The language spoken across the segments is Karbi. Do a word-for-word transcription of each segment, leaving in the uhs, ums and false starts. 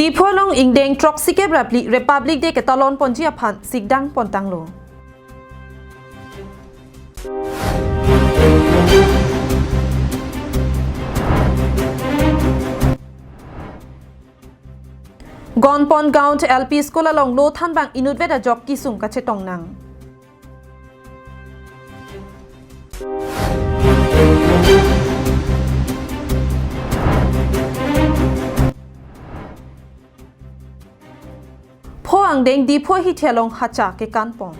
Diphu along ingdeng throksi kep ra phli Republic Day ketalon ponji aphan sikdang pontanglo. Gonpot Gaon L P School along lo thanbang inutvet ajok kesung kachetong nang. Pho angdeng Diphu ahithi along hacha kekan pon.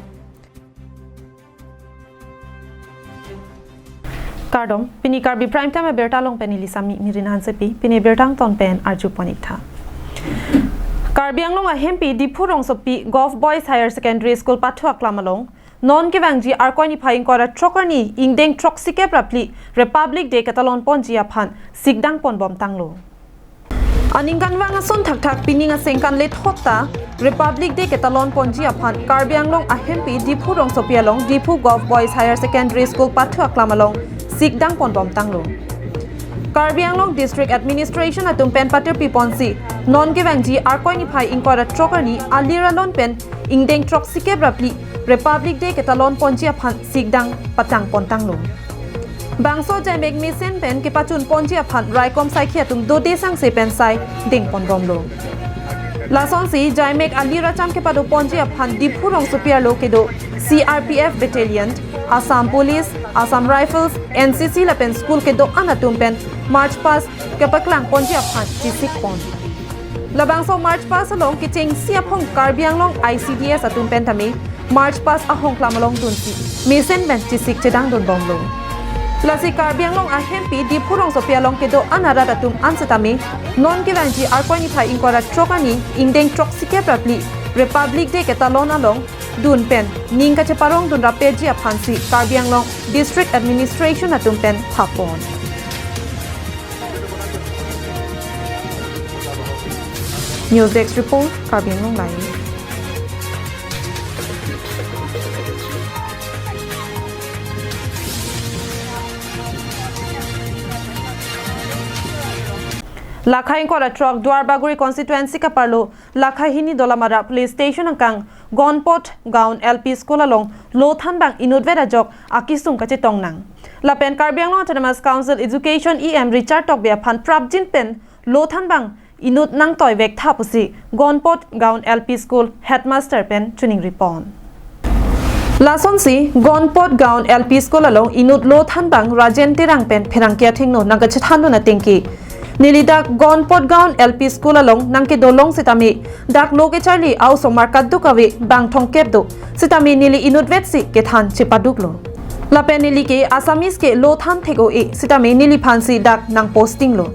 Kardom, pini Karbi Prime Time abirta along pen neli Sami Mirin Hansepi, pini birta angton pen arju pon ik tha. Karbi Anglong ahempi Diphu rongsopi Govt Boys Higher Secondary School pathu aklam along non kevangji Arkoi niphai ingkoi ra throk arni ingdeng throksi kep ra phli Republic Day ketalon ponji aphan sikdang pon bomtanglo. Aningkanvang ason thakthak pining asengkan lethot ta Republic Day ketalon ponji aphan Karbi Anglong ahempi Diphu rongsopi along Diphu Govt Boys Higher Secondary School pathu aklam along sikdang pon bomtanglo. Karbi Anglong District Administration atum pen patirpi ponsi non kevangji Arkoi niphai ingkoi ra throk arni alir alon pen ingdeng throksi kep ra phli Republic Day ketalon ponji aphan sikdang patang pontanglo. Bangso jaimek mesen pen kepachun ponji aphan raikom saikhi atum dode sangse pen sai deng pon bomlo. Lasonsi jaimek alir acham kepado ponji aphan Diphu rongsopi arlo kedo C R P F Battalion, Assam Police, Assam Rifles, N C C lapen school kedo-an atum pen March Past kepaklang ponji aphan chesik pon. Labangso March Past along kechengsi aphong Karbi Anglong I C D S atum pen tame March Past ahongklam along dunsi mesen pen chesik chedang dun bomlo. Lasi Karbi Anglong ahempi Diphu rongsopi along kedo-an arat atum an setame non kevangji Arkoi niphai ingkoi ra throk arni ingdeng throksi kep ra phli Republic Day ketalon along dun pen ning kacheparong dun rapji aphansi Karbi Anglong District Administration atum pen thapon. News Desk Report, Karbi Anglong Live. Lakha ingkoi ra throk Duarbagori constituency kaparlo Lakha hini Dolamara Police Station angkang Gonpot Gaon L P School along lo thanbang inutvet ajok akesung kachetong nang. Lapen Karbi Anglong Autonomous Council Education E M Richard Tokbi aphan prapjin pen lo thanbang inut nangtoi vek tha pusi Gonpot Gaon L P School Headmaster pen choningri pon. Lasonsi Gonpot Gaon L P School along inut lo thanbang Rajen Terang pen pherangke athengno nangkachethan dun atengke, neli dak Gonpot Gaon L P School along nangkedo long setame dak lo kecharli a-osomar kaduk ave bang thomkep do setame neli inutvet si kethan chepaduklo. Lapen neli ke Assamese ke lo than thek o-e setame neliphansi dak nang posting lo.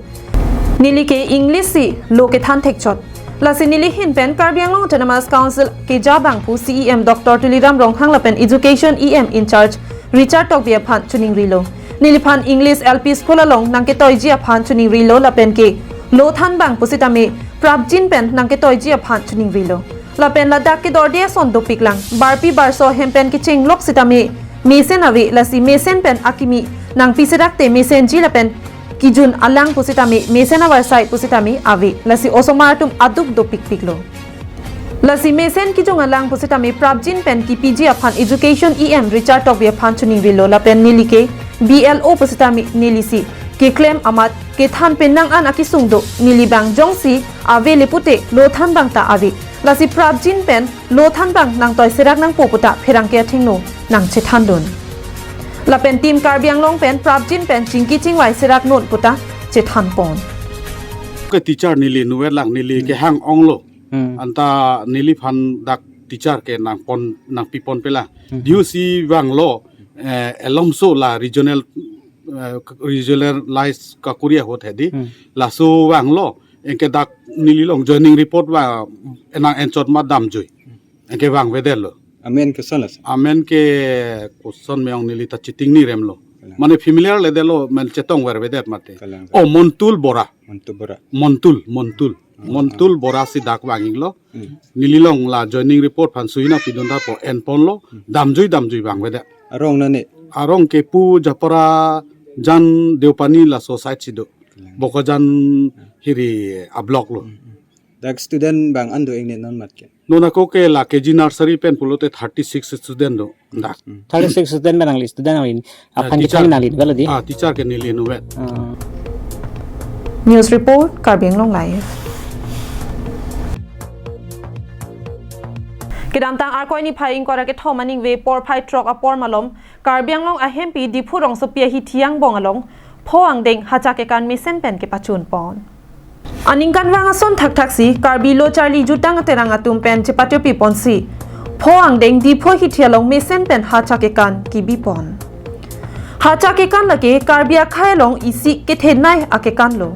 Neli ke English si lo kethan thekchot. Lasi neli ahin pen Karbi Anglong Autonomous Council keja abangphu C E M Doctor Tuliram Ronghang lapen Education E M in charge Richard Tokbi aphan choningrilo. Neliphan English L P School along nangketoiji aphan choningrilo lapen ke lo thanbang pusitame prapjin pen nangketoiji aphan choningrilo. Lapen ladak kedorde ason dopiklang. Barpi barso hem pen kechenglok sitame mesen ave, lasi mesen pen akimi nangpi serakte mesenji lapen kijun alang pusitame mesen avarsai pusitame ave. Lasi osomar atum aduk dopikpiklo. Lasi mesen kijun alang pusitame prapjin pen kipiji aphan Education E M Richard Tokbi aphan choningrilo lapen neli ke B L O pusitame nelisi keklem amat kethan pen nang an akesung do, neli bang jongsi ave le pute lo thanbang ta ave. Lasi prapjin pen lo thanbang nangtoi serak nangpo puta pherangke athengno nangchethandun. Lapen Team Karbi Anglong pen prapjin pen chingki chingvai serak non puta chethanpon. Ke teacher neli nuverlang, neli kehang onglo. Hmm. Anta neliphan dak teacher ke nangpon, nangpipon pela. Hmm. Diu si vanglo, eh, alomso la regional, eh, regionalized ka-Korea ahut hedi. Hmm. Laso vanglo, anke dak neli along joining report va enang enchot ma damjui. Anke vangvedetlo. Amen ke koson lo? Amen ke koson me-ong neli ta chitingniremlo. Kalang. Mane familiar ledetlo, men chetongvervedet mate. Kalang. Oh, Montul Bora. Montul Bora. Montul, Montul. Hmm. Montul Bora si dak vanginglo. Hmm. Neli along la joining report aphan suina pidun dapo enponlo. Hmm. Damjui damjui vangvedet. Arong nane? Arong ke pu Japara jan Deopani laso side si do. Kalang. Bokajan hiri a-block lo. Hmm, hmm. Dak student bang an do ingnit non mat ke? Non ako ke la K G nursery pen pulote thirty six student do. Dak. Thirty six student pen nangli student nangli. Ah, aphan teacher. Kita nangli bala di. Ah, teacher ke neli inutvet. Ah. News report, Karbi Anglong Live. Kedamtang Arkoi niphai ingkoi ra kethom aningve porphai throk apor malom Karbi Anglong ahempi Diphu rongsopi ahithi angbong along pho angdeng hacha kekan mesen pen kepachun pon. Aningkanvang ason thakthaksi Karbi Lo Charli Jutang Terang atum pen chepatyopi ponsi pho angdeng Diphu ahithi along mesen pen hacha kekan kibi pon. Hacha kekan lake Karbi akhei along isi kethenei akekan lo.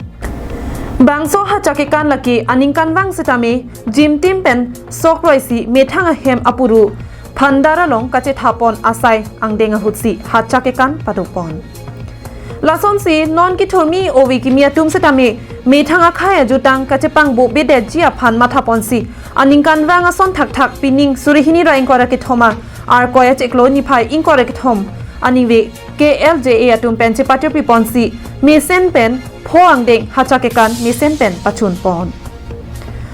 Bangso hacha kekan lake aningkanvang setame jimtim pen sok roisi methang ahem apuru phandar along kachethapon asai angdeng ahutsi hacha kekan padopon. Lasonsi non kithurmi ove kimi atum setame methang akhei ajutang kachepangbo bedetji aphan mathaponsi aningkanvang ason thakthak pining suri hini ra ingkoi ra kethom a Arkoi achiklo niphai ingkoi ra kethom aningve K L J A atum pen chepatyopi ponsi mesen pen pho angdeng hacha kekan mesen pen pachun pon.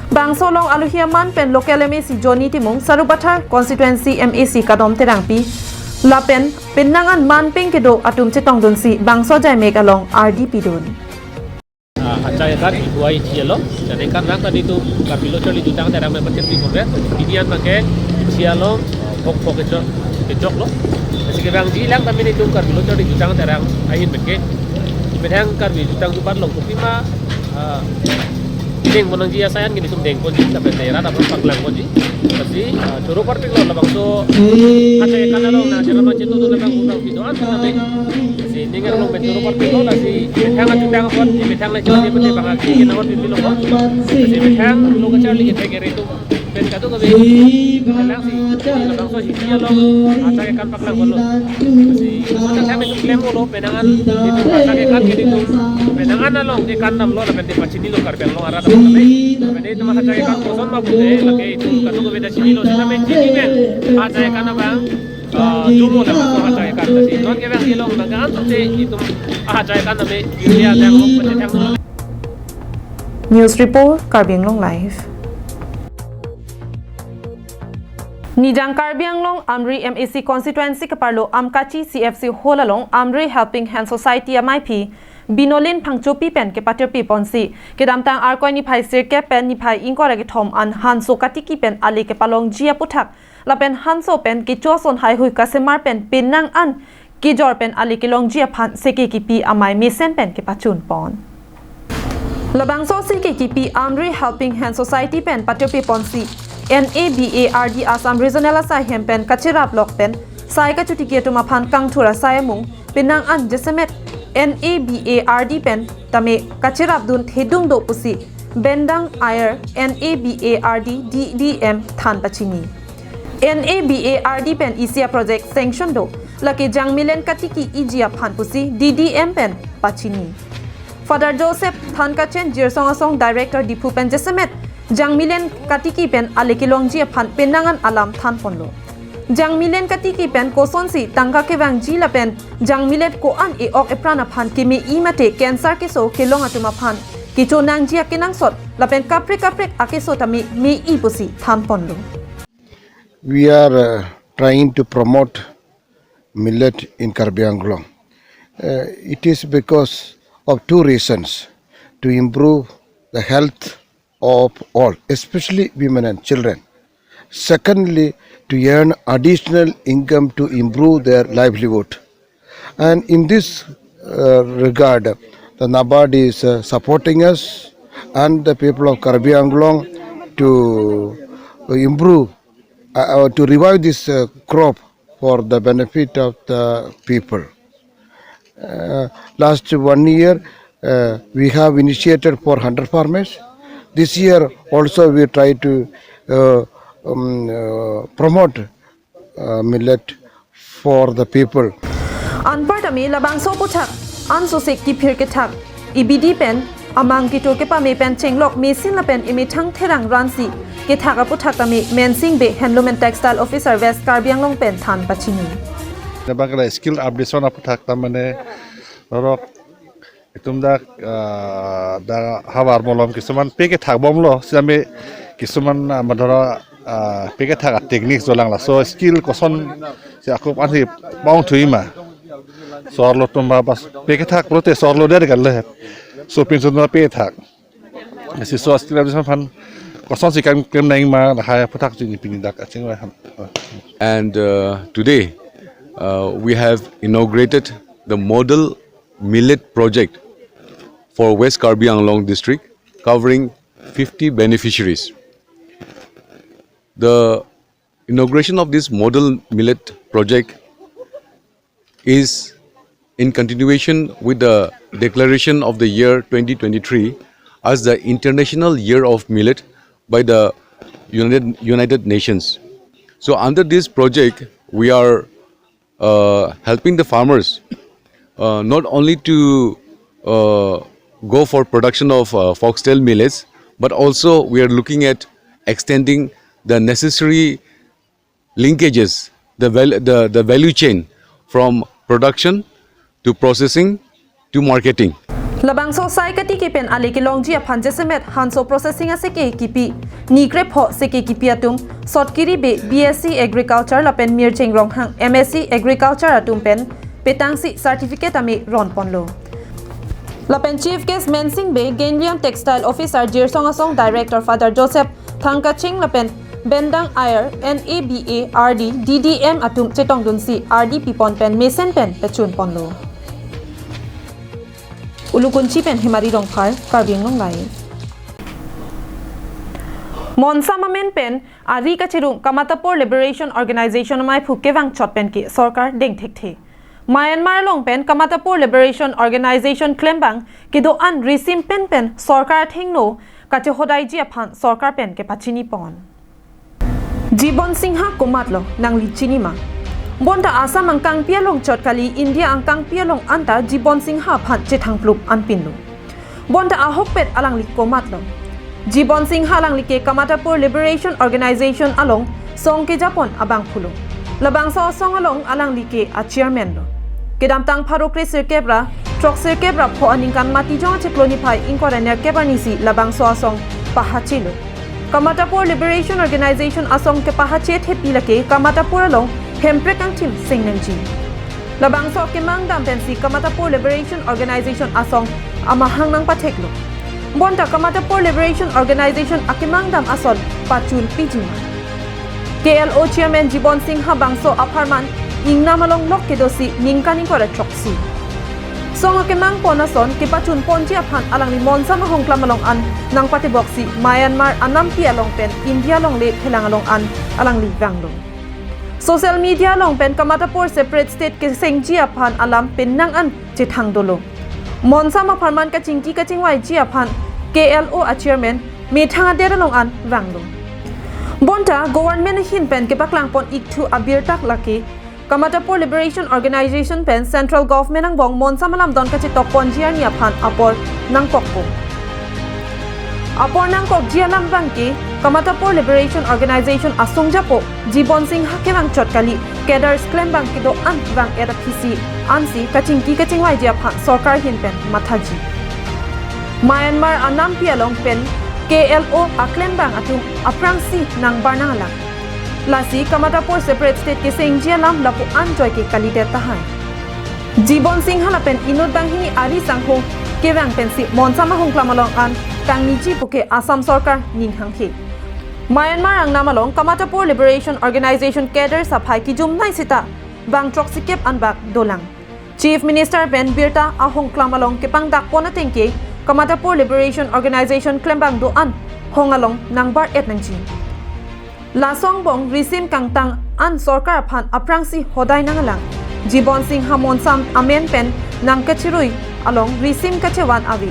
Bangso along aluhi aman pen local M A C Johnny Timung, Sarupathar constituency M A C Kadom Terangpi lapen penang an manpeng kedo atum chetongdunsi bangso ajaimek along ardi pidun. Ah, hacha kekan Diphu ahithi along, hacha kekan rang tadi tu Karbi Lo Charli Jutang Terang pen pachun pi kongres, pini an make isi along hok hok kechok kechok lo. Lasi kevangjilang tame netum Karbi Lo Charli Jutang Terang ahin make. Methang Karbi jutang jubat along kopima, ah, deng ponangji asai an netum deng ponji, tapi daerah dapat paklang ponji. Lasi, ah, choro parpik lo labangso hacha kekan along nangcherap nangchetu tu labang kurang pido an tame. Lasi ning along pen choro parpik lo, lasi methang ajutang apot, methang lachot di pete bang aki kena apot pipi lo apot. Lasi methang lo kacharli kethek kere tu pen kadokave. Kelang si, labangso ahithi along hacha kekan paklang ponlo. Lasi, masa kami tu klem lo, penang an, itu hacha kekan ke itu, penang an along kekan damlo, lapen te pachini lo Karbi Anglong arat apot tame. Lapen te itu hacha kekan koson ma pute, lake itu kadokave ta chini lo, sitame chini pen hacha kekan abang, ah, jumo labangso hacha kekan. Lasi non kevang ilong nangkan te itu hacha kekan tame, India tang lo, pachethang lo. News report, Karbi Anglong Live. Nijang Karbi Anglong Amri M A C constituency keparlo Amkachi C F C hall along Amri Helping Hand Society amaiphi Binolin Phangchopi pen kepatyopi ponsi kedamtang Arkoi niphai sirkep pen niphai ingkoi ra kethom an hanso katiki pen ale kepalongji aputhak lapen hanso pen kecho ason haihui kasemar pen penang an kejor pen ale kelongji aphan seke kipi amei mesen pen kepachun pon. Labangso seke kipi Amri Helping Hand Society pen patyopi ponsi N A B A R D Assam Regional asai hem pen kacherap lok pen sai kachotiki atum aphan kangthur asai amung penang an jasemet N A B A R D pen tame kacherap dun thedung do pusi Bendang Ayer N A B A R D D D M than pachini. N A B A R D pen isi a project sanction do, lake jangmilen katiki iji aphan pusi D D M pen pachini. Father Joseph Thankachen Jirsong Asong Director Diphu pen jasemet jangmilen katiki pen ale kelongji aphan penang an alam than ponlo. Jangmilen katiki pen kosonsi tangka kevangji lapen jangmilen ko-an e-ok epran aphan keme-i mate cancer keso kelong atum aphan kecho nangji akenangsot lapen kaprek kaprek akeso tame me-i pusi than ponlo. We are, uh, trying to promote millet in Karbi Anglong. Uh, it is because of two reasons: to improve the health of all, especially women and children. Secondly, to earn additional income to improve their livelihood. And in this, uh, regard, the NABARD is, uh, supporting us and the people of Karbi Anglong to improve, uh, uh, to revive this, uh, crop for the benefit of the people. Uh, last one year, uh, we have initiated for hundred farmers. This year also we try to, uh, um, uh, promote, uh, millet for the people. Anparta me labangso aputhak anso sek kiphir kethak ibidi pen amang kitur kepame pen chenglok mesin lapen emethang therang ransi kethak aputhak tame Mensing Bey, Handloom and Textile Officer, West Karbi Anglong pen than pachini. Nabak la skill updation aputhak ta mane rok Itum dak, ah, dak havar malom kisuman pekethak bomlo, sitame kisuman, ah, madhora, ah, pekethak a-technique dolang, laso skill kosonsi akup ansi pangthui ma. Sorlo atum ba bas pekethak pulote sorlo der kan le. Sopinso atum pekethak. Si laso skill aphan kosonsi kam klem nangji ma lahai aphuthak chini pini dak kachingvai ham. And, uh, today, uh, we have inaugurated the model millet project for West Karbi Anglong district, covering fifty beneficiaries. The inauguration of this model millet project is in continuation with the declaration of the year twenty twenty-three as the International Year of Millet by the United, United Nations. So under this project, we are, uh, helping the farmers, uh, not only to, uh, go for production of, uh, foxtail millets, but also we are looking at extending the necessary linkages, the val-, the, the value chain from production to processing to marketing. Labangso sai katiki pen ale kelongji aphan jasemet hanso processing aseke kipi, ni krepho seke kipi atum, Sotkiri Bey, B S c Agriculture lapen Mircheng Ronghang, M S c Agriculture atum pen petangsi certificate ame ronponlo. Lapen Chief Guest Mensing Bey, Genliang Textile Officer, Jirsong Asong Director Father Joseph Thangkaching lapen Bendang Ayer, N A B A R D, D D M atum chetongdunsi R D pipon pen mesen pen pechunponlo. Ulukunchi pen Hemari Rongphar, Karbi Anglong Live. Monsam amen pen ari kachirung Kamatapur Liberation Organization amaiphu kevangchot pen ke sorkar dengthekthe. Myanmar along pen Kamatapur Liberation Organization klembang kedo-an risim pen pen sorkar athengno kachehodaiji aphan sorkar pen kepachinipon. Jibon Singha komatlo, nangli chini ma? Bonta Assam angkangpi along chot kali, India angkangpi along anta Jibon Singha aphan chethangplup anpinlo. Bonta ahokpet alangli komatlo? Jibon Singha alangli ke Kamatapur Liberation Organization along song kejapon abangphulo. Labangso asong along alangli ke a-chairman lo. Kedamtang pharo kre sirkep ra throk sirkep ra pho aningkan Matijong achiklo niphai ingkoi ra nerkep arnisi labangso asong pahachelo. Kamatapur Liberation Organization asong kepahache thepi lake Kamatapur along Hemprek angthim seng nangji. Labangso akemang dam pensi Kamatapur Liberation Organization asong amahang nangpatheklo. Bonta Kamatapur Liberation Organization akemang dam ason pachunpiji ma? K L O Chairman Jibon Singha bangso apharman ingnam along lok kedosi ningkan ingkoi ra throksi. Song akemang pon ason kepachunponji aphan alangli Monsam ahongklam along an nangpateboksi Myanmar anampi along pen India alongle phelang along an alangli vanglo. Social media along pen Kamatapur separate state kesengji aphan alam penang an chethang dolo. Monsam apharman kachingki kachingvaiji aphan K L O a-chairman methang adet along an vanglo. Bonta government ahin pen kepaklangpon ikthu abirta lake Kamatapur Liberation Organization pen Central Government angbong Monsam alamdon kachetokponji arni aphan apor nangkokpo. Apor nangkokji alam abangke Kamatapur Liberation Organization asong japo Jibon Singha kevangchot kali, cadres klembang kedo-an vang-et aphisi ansi kachingki kachingvaiji aphan sorkar ahin pen mathaji. Myanmar anampi along pen K L O aklembang atum aphrangsi nangbar nanglang. Lasi Kamatapur separate state kesengji alam lapu-an joike kalidet tahai. Jibon Singha lapen inut banghini ari sangho kevang pensi Monsam ahongklam along an kangniji puke Assam sorkar ning hanghe. Myanmar angnam along Kamatapur Liberation Organization cadres aphai kejumnei sita bang throksikep anbak dolang. Chief Minister pen birta ahongklam along kepangdakpon atengke Kamatapur Liberation Organization klembang do-an hong along nangbar-et nangji. Laso angbong risim kangtang an sorkar aphan aphrangsi hodai nanglang. Jibon Singha Monsam amen pen nangkachirui along risim kachevan ave.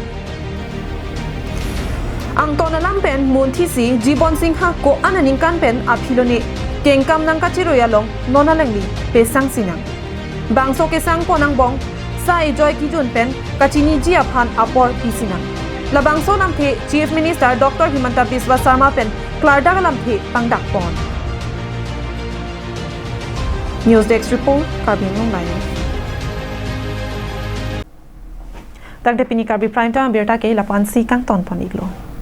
Angton alam pen munthisi Jibon Singha ko-an aningkan pen aphi lone kengkam nangkachirui along non alangli pesangsinang. Bangso kesangpon angbong sa ejoi kijun pen kachiniji aphan apor pisinang. Labangso lamthe Chief Minister Doctor Himanta Biswa Sarma pen klardak alamthe pangdakpon. News Desk Report, Karbi Anglong Live. Tangte pini Karbi Prime Time abirta ke lapu-ansi kangton pon iklo.